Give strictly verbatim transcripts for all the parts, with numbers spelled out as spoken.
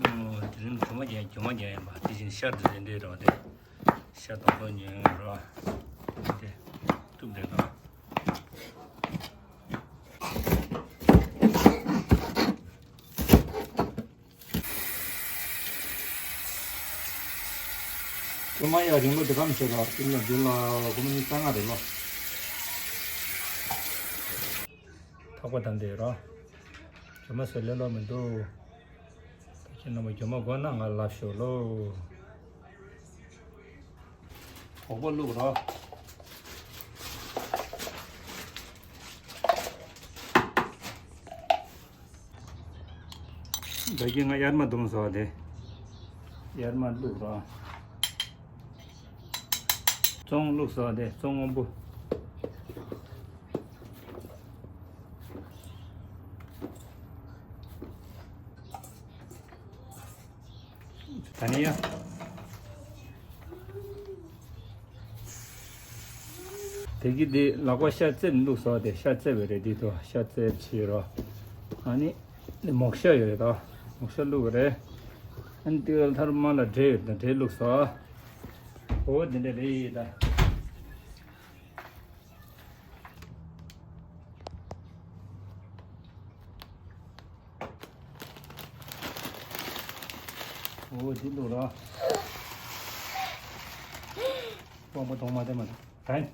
ཨོ། དེ་རིང་གྲོ་མ་རྒྱག་གྲོ་མ་རྒྱག་ཡིན་པ། དེ་བཞིན་ཤར་དུ་དེ་འདྲའི་རོ། དེ་ཤར་དང་པོ་ཉོས་རོ། དེ་གཏུབ་དེ་ག་གྲོ་མ་ཡ་རིང་པོ་དེ་གམ་ཞིག་རོ། དེ་ལ་དེ་ལ་སྒོར་མོ་ཉི་ཤུ་རྩ་ལྔ་རེད་ལོ། ཐག་པ་དང་དེ་རོ། གྲོ་མ་བཟོ་ལེ་ལོ་མི་འདུག་ཁྱེད་རྣམ་པ་གྲོ་མ་དགོས་ན་ང་ལབ་ཤོག་ལོ། གོག་པ་བླུགས་རོགས། ད་གིན་ང་གཡར་མ་བརྡུངས་སོང་དེ། གཡར་མ་བླུགས་རོགས། བཙོང་བླུགས་སོང་དེ། བཙོང་སྔོན་པོ། ད་ནི་ཡ། དེ་གི་དེ་ལག་པ་ཤ་རྩེབ་བླུགས་སོང་དེ། ཤ་རྩེབ་པ་རེད། དེ་དོ་ཤ་རྩེབ་བྱེད་རོགས། ཨ་ནི་མོག་ཤ་ཡོད་རེད་དོ། མོག་ཤ་བླུགས་པ་རེད། ཨ་ནི་དེ་ལ་ཐར་མ་ལ་འབྲས་ཡོད་དོ། འབྲས་བླུགས་སོང་། འོ་དེ་འདྲ་རེད་ད། འོ་དེ་འདུག་ར། དབང་པོ་གདོང་མ་དེ་མ་དང་།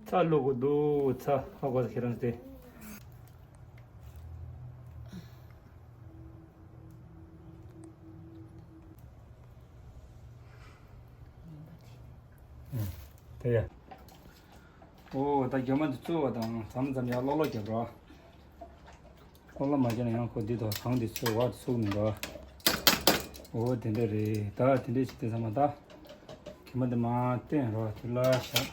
ཚྭ་བླུག་གི་འདུག་ཚྭ་ཧ་གོ། ཁྱེད་རང་དེ། དེ་ཡ། ཨོ་ད་རྒྱ་མ་འདི་བཙོས་པ་དང་མཚམས་མཚམས་ཡར་ཀློག་ཀློག་རྒྱབ་རོགས། ཀློག་ཀློག་མ་བརྒྱབ་ན་ཡང་ཁོ་འདི་དང་གང་འདི་ཚོས་བ་ཚུགས་མི་འདུག་ཨོ་དེ་འདྲ་རེད། ད་དེ་འདྲ་ཞིག་དེ་ཚང་མ་ད། གྲོ་མ་འདི་མར་བཏོན་རོགས། དེ་ལ་བཞག་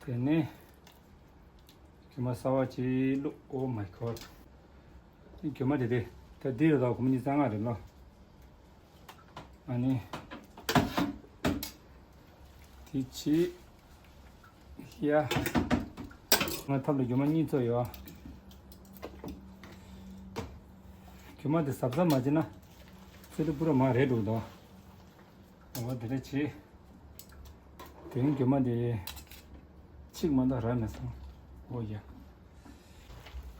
དེ་ནས་གྲོ་མ་གསར་པ་ཅིག་བླུགས། Oh my God། གྲོ་མ་དེ་དེ་ད་འདི་རེད་ད། སྒོར་མོ་ཉི་ཤུ་རྩ་ལྔ་རེད་ལོ། ཨ་ནི། དེ་ཕྱི། ཡ། ང་ཐབ་ལ་རྒྱུ་མ་གཉིས་ཚོ་ཡོད། རྒྱུ་མ་དེ་གཟབ་གཟབ་མ་བྱས་ན། ཚོད་དུ་པུ་ར་མ་རེད་འགྲོ་འདུག་འོ་དེ་འདྲ་བྱེད། དེ་རིང་རྒྱུ་མ་དེ། གཅིག་མ་གཏོགས་རག་མེད་སོང་། འོ་ཡ།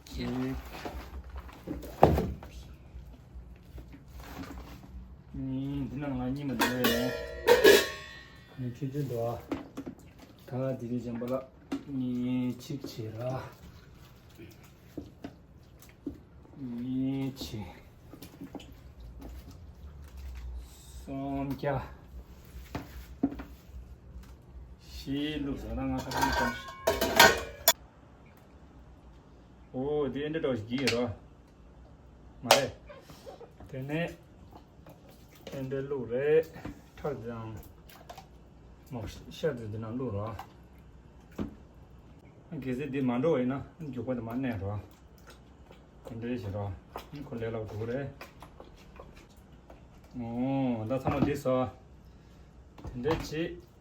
གཅིག་གཉིས། འདི་ན་ང་གཉིས་མ་འདུག་ངས་ཁྱོད་ཚོ་འདུག་ཨ། ད་དེ་རིང་གཞན་པ་ལ་གཉིས་གཅིག་བྱེད་ར། གཉིས་བྱེད། སུམ་བརྒྱ། བཞི་བླུགས་སོང་ན་ང་ཁ་ཁ་ཁ། ཨོ་དེ་འདྲ་འདྲ་ཞིག་ཡིན་རོ། མ་རེད། དེ་ནས་དེ་འདྲ་བླུགས་རེད། ཁྲག་དང་མོག་ཤ་དེ་འདི་ནང་བླུགས་རོ། གལ་སྲིད་འདི་མ་འགྲོ་བ་ཡིན་ན་རྒྱུག་པ་དེ་མ་གནས་རོ། དེ་འདྲ་བྱེད་རོ། ཁོ་ལས་སླ་པོ་རེད། ཨོ་ད་ཚང་མ་འདི་སོ། དེ་འདྲ་བྱེད།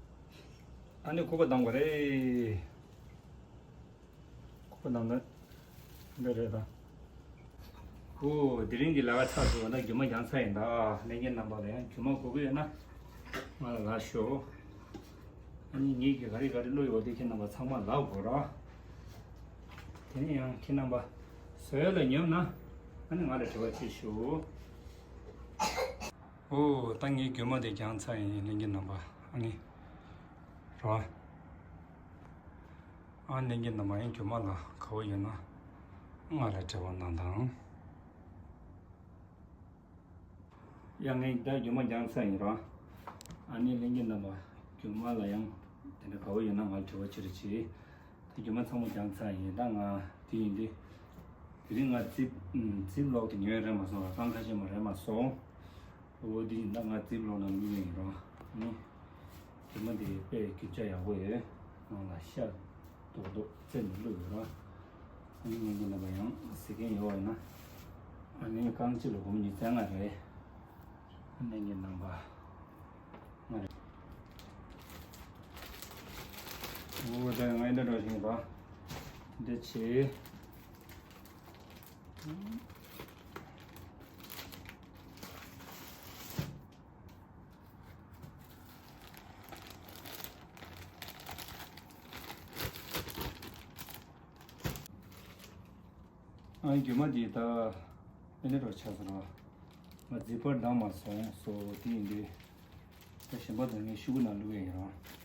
ཨ་ནི་སྐུད་པ་བསྡམ་དགོས་རེད། ཁོ་ནང་ན་འདི་རེད་ད། ཧུ། དེ་རིང་གི་ལས་ཀ་ཚར་སོང་། ད་རྒྱུ་མ་རྒྱག་ཚར་ཡིན་ད། ལྷན་རྒྱས་རྣམ་པ་ལ་ཡང་རྒྱུ་མ་དགོས་ཀྱི་ཡོད་ན་ང་ལ་ལབ་ཤོག་ཨ་ནི་ངེད་ཀྱིས་ག་རེ་ག་རེ་བླུགས་ཡོད་དེ་ཁྱེད་རྣམ་པ་ཚང་མ་ལབ་དགོས་ར། དེ་ནས་ཡང་ཁྱེད་རྣམ་པ་བཟོ་ཡག་ལ་ཉོབ་ན་ཨ་ནི་ང་ལ་དྲི་བ་བྱེད་ཤོག་ཧུ། ད་ངའི་རྒྱུ་མ་དེ་རྒྱག་ཚར་ཡིན། ལྷན་རྒྱས་རྣམ་པ། ཨ་ནི། རོ། ཨ་ནི་ལྷན་རྒྱས་རྣམ་པ་ཡང་རྒྱུ་མ་ལ་དགའ་པོ་ཡོད་ན་ང་ལ་འབྲེལ་བ་གནང་དང་། ཡང་ངས་ད་རྒྱུ་མ་རྒྱག་ཚར་ཡིན་རོ། ཨ་ནི་ལྷན་རྒྱས་རྣམ་པ་རྒྱུ་མ་ལ་ཡང་དེ་འདྲ་དགའ་པོ་ཡོད་ན་ང་ལ་འབྲེལ་བ་བྱེད་རོགས་བྱེད། ད་རྒྱུ་མ་ཚང་མ་རྒྱག་ཚར་ཡིན། ད་ང་དེ་ཡིན་དེ། དེ་རིང་ང་ཛིབ་ཛིབ་ལོག་དེ་ཉོས་རན་མ་སོང་། རང་ཁ་ཤས་མ་རན་མ་སོང་། འོ་དེ་ཡིན་ད་ང་ཛིབ་ལོག་ནང་བླུགས་ཡིན་རོ། ཨ་ནི། རྒྱུ་མ་འདི་དཔེ་རྒྱུ་ཆ་ཡག་པོ་ཡོད། ནང་ལ་ཤ་རྡོག་རྡོག་བཙེམས་ནས་བླུགས་ཡོད་ར། ཨ་ནི་ངས་འདི་ནང་ལ་ཡང་ཟི་མཁན་ཡོད་པ་ཡིན་ན། ཨ་ནི་རྐང་གཅིག་ལ་སྒོར་མོ་ཉི་ཤུ་རྩ་ལྔ་རེད། ཨ་ནི་ངས་ནང་པ་ལྔ་རེད། འོ་ད་ང་འདི་འགྲོ་བཞིན་པ། འདི་ཆེ། ཨ་རྒྱུ་མ་འདི་ད་དེ་འདྲ་རོ་ཆགས་སོང་ར། ང་རྫིག་པར་འདང་མ་སོང་སོ་དེ་ཡིན་དུས། ད་གཞན་པ་དང་ངས་ཤུ་གུ་ནང་བླུགས་ཡ་ཡིན་ར།